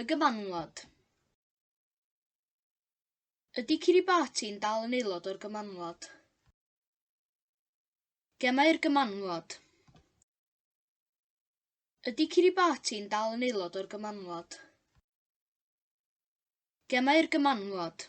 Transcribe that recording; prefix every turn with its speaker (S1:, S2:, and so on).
S1: Y Gymanwlad. Ydy Kiribati'n dal yn aelod o'r Gymanwlad? Gemau'r Gymanwlad. Ydy Kiribati'n dal yn aelod o'r Gymanwlad? Gemau'r Gymanwlad.